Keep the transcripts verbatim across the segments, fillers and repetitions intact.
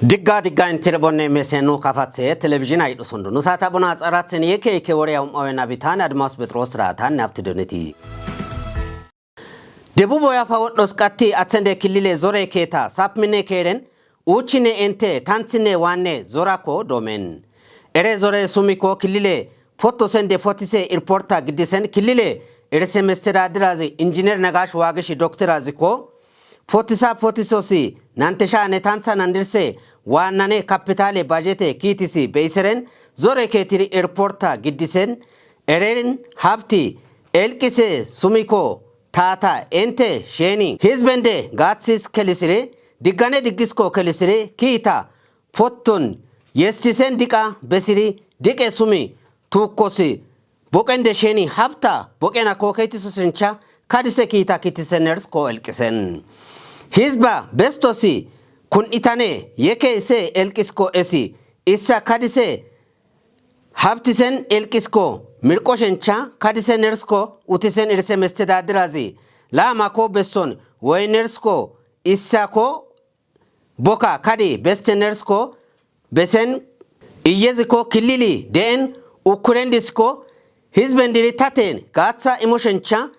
Digga digga intire bonne mesenu kafatse televizhin aydhusundu. Nusata bona tsaratseni yeke yeke wore ya um'awe nabitani Admas Petros ratan napti doneti. Debubo yafa wodhos qatti atsende kilile zore keta sapmine keren uchine ente tantsine wanne zorako domen. Ere zore sumiko kilile foto sende fotise irporta gidisen kilile ere semestera dirazi injiner Nagash Wagish doktorazi ko fotisa fotisosi nantesha ne tantsa nandirse waannane kapitale bajete kiitisi beiseren zore ketiri irporta gidisen eren hafti elqise sumiko tata ente sheni hizbende gatsis kelisiri diggane diggisko kelisiri kiita fottun yestisen diqa besiri diqe sumi tuukkosi boqende sheni hafta boqena ko keitiso sencha kadise kiita kitisen nersko elqisen. Hizba bestosi kun itane yeke ise elqisko esi issa kadise haftisen elqisko mirqo shencha kadise nersko utisen irse mestedadirazi lama ko besson woy nersko issa ko boka kadi beste nersko besen iyezi ko kilili deen ukurendisko hizbendiri taten gaatsa imo shencha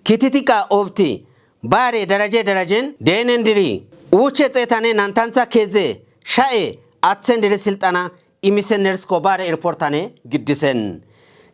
kititiqa obti bare daraje darajen deenendiri uche xetane nantantsa keze sha'e atsendiri silxana imise nersko bare irportane giddisen.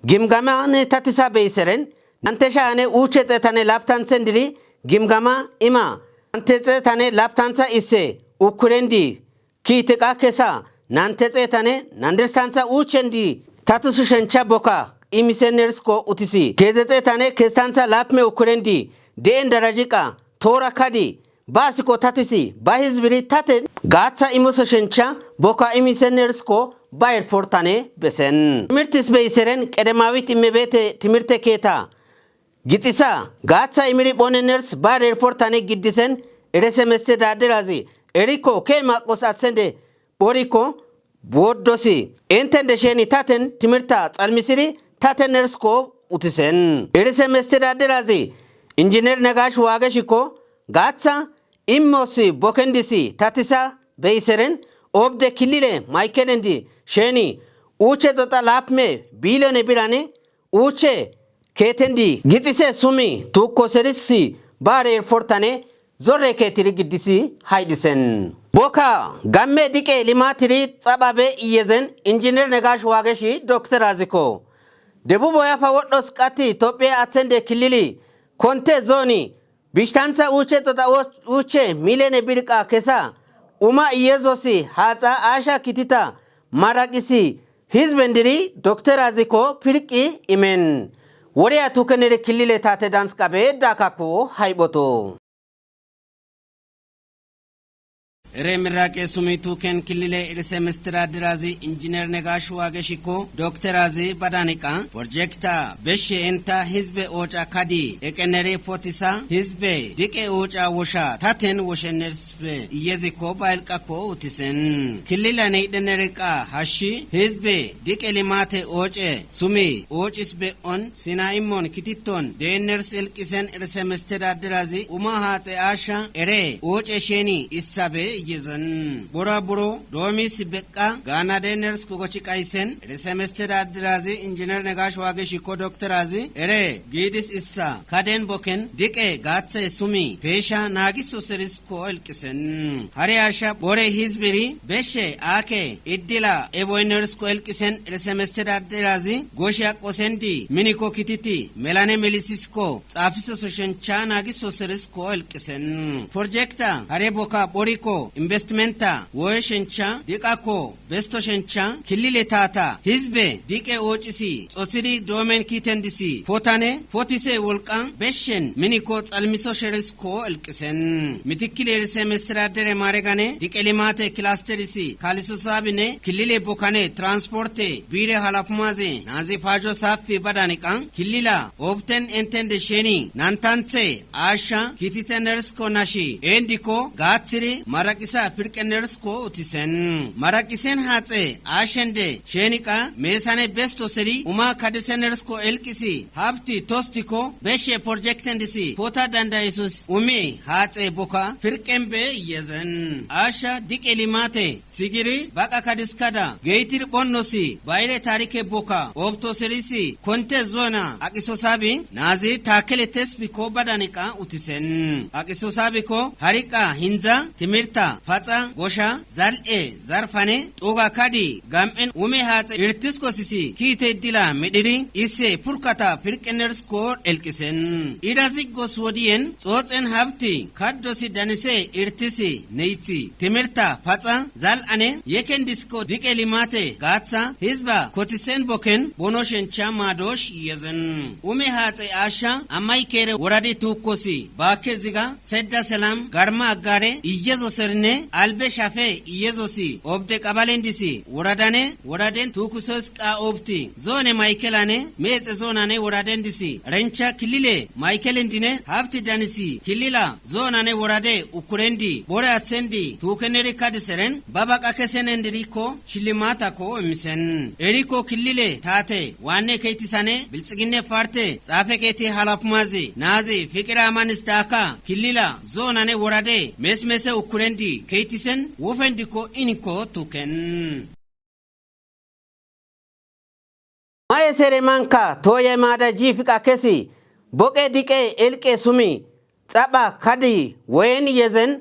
Gimgamane tatisa beiseren nante sha'ane uche xetane laptantsendiri gimgama ima nante xetane laptantsa isse ukurendi kiitiqa kesa nante xetane nandirsantsa uchendi tatusu shencha boka imise nersko utisi keze xetane kestantsa lapme ukurendi deen darajiqa toora kadi ba siko tatisi ba hizbiri taten gaatsa imoso shencha boka imise nersko ba irportane besen. Timirtis beiseren qedemawit imebete timirte keeta gixisa gaatsa imiri bone ners ba irportane giddisen ere semestedadirazi eriko ke maqos atsende boriko boddosi entende sheni taten timirta xalmisiri taten nersko utisen. Ere semestedadirazi injiner Nagash Wageshiko gaatsa immosi bokendisi tatisa beiseren obde kilile maykelendi sheni uche xota lapme bilone birane uche ketendi gixise sumi tuukko serisi bare irportane zore ketiri giddisi haydisen. Boka gamme diqe limatiri xababe iyezen injiner Nagash Wageshi doktoraziko. Debubo yafa wodhos qatti Tophiya atsende kilili konte zoni bishtantsa uche xota uche milene birqa kesa uma iyezosi hatsa asha kitita maraqisi hizbendiri doktoraziko pirqi imen. Woriya tukenere kilile tate danskabe dakako hayboto. Ere miraqe sumi tuken kilile irse mestedadirazi injiner Nagash Wageshiko doktorazi badaniqa projekta beshe enta hizbe oca kadi eqenere potisa hizbe diqe oca wosha taten woshenersbe iyeziko ba elqako utisen. Kilila neydenereqa hashshi hizbe diqe limate oce sumi ocisbe on sina immon kititton deeners elqisen irse mestedadirazi uma haxe asha ere oce sheni issabe yezan. Bora buro doomis beqqa gaana deeners kogochi qaysen irse mestedadirazi injiner Nagash Wageshiko doktorazi ere giidis issa kaden boken diqe gaathe sumi peesha naagiso seris ko elqisen. Hari asha bore hizbiri beshe ake iddila eboyners ko elqisen irse mestedadirazi goshi aqosendi miniko kititi melane melisisko xaafisoso shencha naagiso seris ko elqisen. Projekta hare boka boriko investimenta woye shencha diqako besto shencha kilile tata hizbe diqe oocisi xosiri doomen kiitendisi potane potise wolqan beshen miniko xalmiso sheris ko elqisen. Mitikile rise mestedadere maregane diqe limate kilasterisi kaliso sabine kilile bokane transporte bire halafumaze nazi pajo safi badaniqan kilila obten entende sheni nantantse asha kitite nersko nashi endiko gaathiri maraqi pirqenersko utisen. Maraqisen hatse ashende sheniqa mesane besto seri uma kadisenersko elqisi habti tostiko beshe projektendisi pota dandayisus umi hatse boka pirqenbe yezen. Asha diqe limate sigiri baqa kadiskada geytir bonnosi bayre tarike boka obto serisi konte zona aqisosabi nazi takele tesbi ko badaniqa utisen. Aqisosabi ko hariqa hinza timirta paxa gosha zal'e zarfane xuga kadi gam'en ume hatse irtisko sisi kite dila midhiri isse purkata pirqenersko elqisen. Ida ziggos wodiyen xoxen habti kaddosi danise irtisi neythi timirta paxa zal'ane yeken disko diqe limate gaatha hizba kotisen boken bono shencha madosh yezen. Ume hatse asha amay kere woradi tukosi bakke ziga sedda selam garma aggare iyezo serine albe shafe iyezosi obde qabalendisi woradane woraden tukusos qa obti zone maykelane metse zonane woradendisi rencha kilile maykelendine habti danisi kilila zonane worade ukurendi bore atsendi tukeneri kadiseren babaqa kesenendiriko shilimatako emisen. Eriko kilile tate wanne keytisane bilxigine parte xafe keti halapmazi nazi fikira manis daka kilila zonane worade mesmese ukurendi keytisen wofendiko iniko tuken. Ma'e sere manka toye mada jifiqa kesi boqe diqe elqe sumi xapha kadi woyen yezen.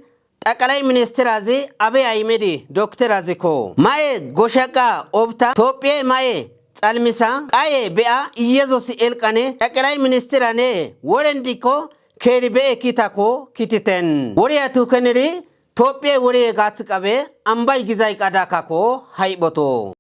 Xaqalay ministirazi Abiy Ahimedi doktoraziko ma'e goshaqa obta Tophiye ma'e xalmisa qaye be'a iyezosi elqane xaqalay ministirane worendiko keri be'e kitako kititen. Woriya tukeniri Tophiye woriye gaathiqabe ambay gizay qadakako hayphoto.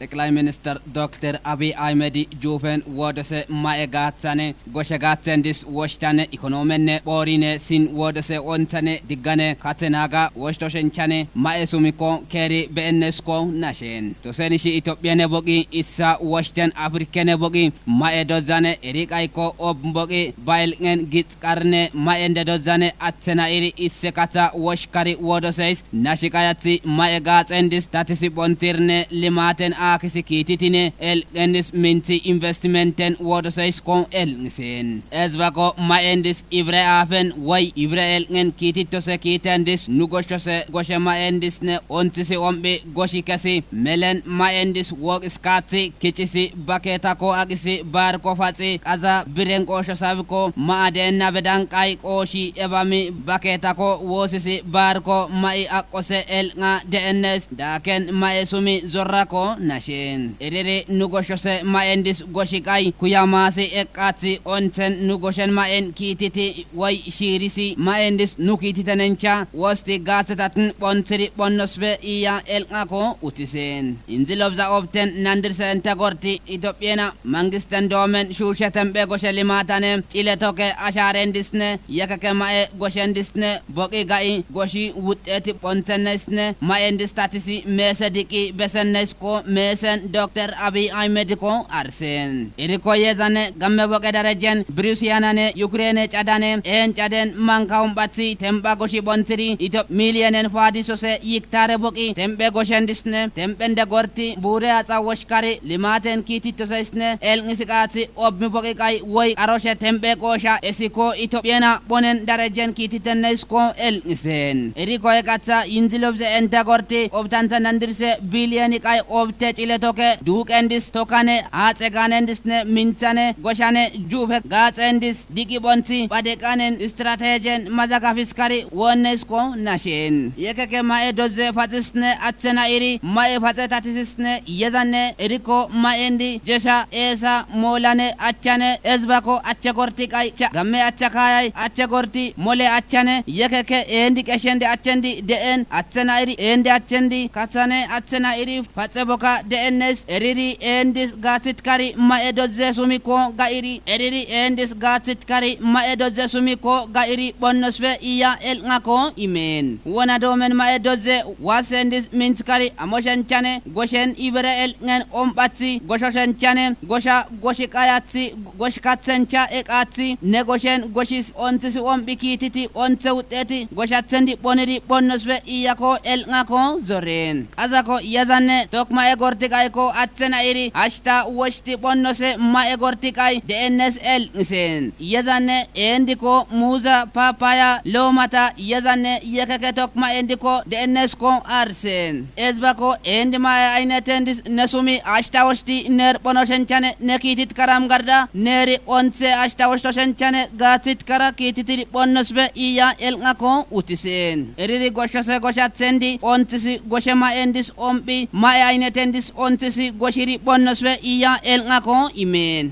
Xeqilay minister doktor Abiy Ahimedi juufen woodose ma'e gaathane goshe gaathendis woshtane ikonoomenne phoorine sin woodose wonthane diggane kathenaaga woshto shenchane ma'e sumikko keeri be'ennesko nashen. Tosenishi Itophiyane boqi issa woshten Afrikene boqi ma'e dozane eriqaykko ob boqi bayilqen gixqarne ma'ende dozane athena iri isse katha woshkari woodoseys nashiqayathi ma'e gaaxendis tatisi phonthirne limaten aakisi kiititine elqendis minthi investimenten woodoseyskon elqisen. Ezbako ma'endis ibre aafen woy ibre elqen kiitittose kiitendis nu goshshose goshe ma'endisne onthisi omphi goshi kesi melen ma'endis wooqis kaathi kicisi baketako aqisi baarko faxi qaza biren qoosho sabiko ma'a deenna bedanqay qooshi ebami baketako woosisi baarko ma'i aqqose elq'a de'ennes daaken ma'e sumi zorrako nashin. Eriri nu goshshose ma'endis goshi qay kuyamasi eqqathi onthen nu goshen ma'en kiititi woy shiirisi ma'endis nu kiititenencha wosti gaathetatin phonthiri phonnosfe iya elq'ako utisen. Inzilobza obten nandirse ente gorti Itophiyena mangisten doomen shuushe temphe goshe limatane cile toke asharendisne yekeke ma'e goshendisne boqi ga'i goshi wuxxeti phonthenneysne ma'endis tatisi meese diqi besenneysko meesen doktor Abiy Ahimediko arsen. Iriko yezane gamme boqe darejen Birusiyanane Yukrene cadane een caden manka umphathi tempha goshi phonthiri Itop miliyenen faadisose yiktare boqi temphe goshendisne temphende gorti buure axa woshkari limaten kiitittoseysne elq'isi qaathi obmi boqi qay woy qaroshe temphe qoosha esiko Itophiyena phonen darejen kiititenneysko elq'isen. Iriko eqatha yinzilobze ente gorti obtantha nandirse biliyeni qay obte cile toke duuqendis tokane haaxe gaanendisne minthane goshane juufe gaaxendis diqi phonthi phade qanen istiratejen mazagafiskari woonneysko nashin. Yekeke ma'e dozze faxisne athena iri ma'e faxe tatisisne yezane eriko ma'endi jesha eesa moolane achane ezbako ache gorti qay cha gamme acha kaayay ache gorti mole achane yekeke eendi qeshendi achendi de'en athena iri eendi achendi kathane athena iri faxe boka D N S eriri eendis gaathit kari ma'e dozze sumi ko ga'iri, eriri eendis gaathit kari ma'e dozze sumi ko ga'iri phonnosfe iya el'nga ko imeen. Wona doomen ma'e dozze waasseendis minth kari amoshenchane, goshen ibere el'ngen omphathi, goshoshenchane, gosha goshi qayathi, goshkathencha eqaathi, ne goshen goshis onthis omphi kiititi onthe wuxxeeti goshathendi phonidi phonnosfe iya ko el'nga ko zoreen. Qazako yazanne tokk ma'e gorti qay ko athe na'iri hashta woshti phonnose ma'e gorti qay D N S el'ngiseen. Yazanne eendiko muuza, paapaya, loomata, yazanne yekeke tokk ma'e eendiko D N S ko arseen. Ezba ko eendi ma'e aynetendis ne sumi hashta woshti neer phonoshenchane, ne kiitit karam garda neeri onthe hashta woshtoshenchane gaathit kara kiititidi phonnosfe iya el'nga ko utiseen. Eriri goshose goshathendi onthis goshe ma'endis omphi, ma'e aynetendis onthis goshiri phonnosfe iya el'nga ko imeen.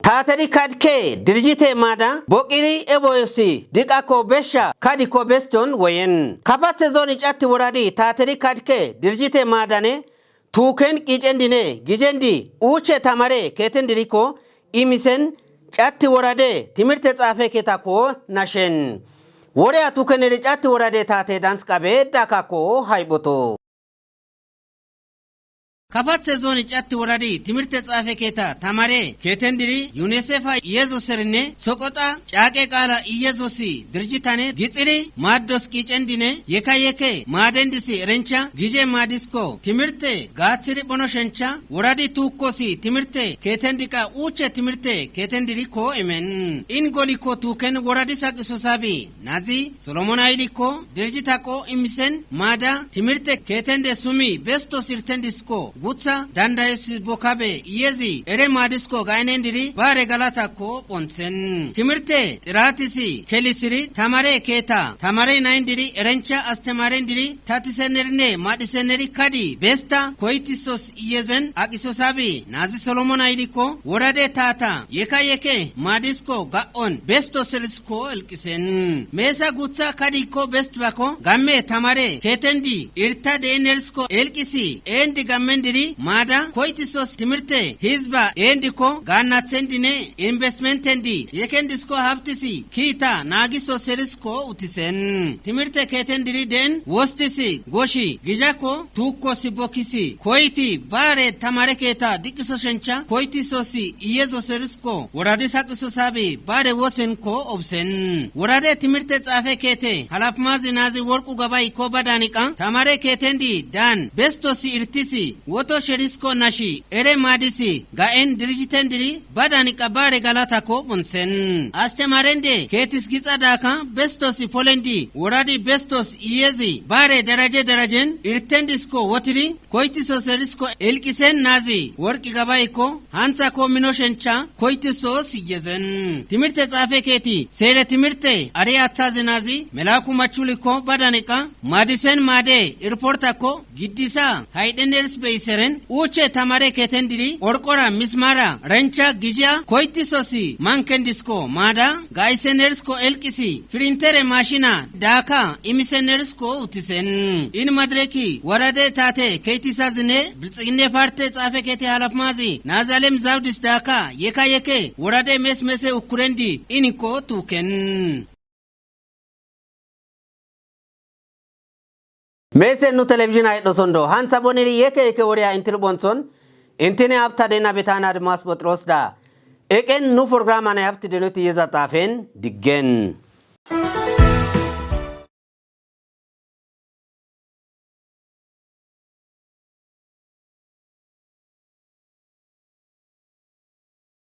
Taatedi kadke dirijite maada boqiri eboyosi diqako beshsha kadiko beston woyen. Kapathe zoni catti woradi taatedi kadke dirijite maadane tuuken qiicendine gijendi uuche tamare keetendiriko imisen catti worade timirte xaafe keetako nashen. Woreya tukeneri catti worade taate dans qabe dakako hayboto. Kapathe zoni catti woradi timirte xaafe keeta tamare keetendiri UNICEFa iyezoserinne soqoxa caaqe qaala iyezosi dirijitane gixiri maaddos qiicendine yeka yeke maadendisi erencha gije maadisko timirte gaathiri phonoshencha woradi tuukkosi timirte keetendiqa uuche timirte keetendiri ko imen. In goliko tuuken woradi saqisosabi nazi Solomon Ayliko dirijitaqo imisen maada timirte keetende sumi besto sirtendisko gutha dandayesi bokabe iyezi ere maadisko ga'inendiri baare galatako phonthen. Timirte xiratisi kelisiri tamare keeta tamare nayindiri erencha astemarendiri tatisenerinne maadhiseneri kadi besta koytisos iyezen aqisosabi nazi Solomon Ayliko worade taata yeka yeke maadisko ga'on besto selisko elqisen. Meesa gutha kadiko bestbako gamme tamare keetendi irta deenerisko elqisi eendi gammendiri maada koytisos timirte hizba eendiko gaannathendine investmentendi yekendisko habtisi kiita naagiso serisko utisen. Timirte keetendiri deen wostisi goshi gijako tuukkosi bokkisi koyti baare tamare keeta diqqiso shencha koytisosi iyezo serisko woradi saqisosabi baare wosenko obsen. Worade timirte xaafe keete halafmazi nazi worqu gabayiko badaniqa tamare keetendi daan bestosi irtisi woto sherisko nashi ere maadisi ga'en dirijitendiri badaniqa baare galatako phonthen. Astemarende keetis gixa daaka bestosi polendi woradi bestos iyezi baare daraje darajen irtendisko wotiri koytiso serisko elqisen nazi worqi gabayiko hanthako minoshencha koytiso siyezen. Timirte xaafe keeti seere timirte ari athazi nazi melaku machuliko badaniqa maadisen maade irportako giddisa haydheneris beyiseren uuche tamare keetendiri orqora mismara rencha gijiya koytisosi mankendisko maada ga'isenerisko elqisi pirintere mashina daaka imisenerisko utisen. In madireki worade taate keytisazine bilxiginne parte xaafe keete halafmazi nazalem zawdis daaka yeka yeke worade mes mese ukkurendi iniko tuuken. Meese nu televizhin aydhosondo hantha boniri yeke yeke woreya intir bonthon intine habta dena betana admas phoxirosda eqen nu programane habti denoti yeza xaafen diggen.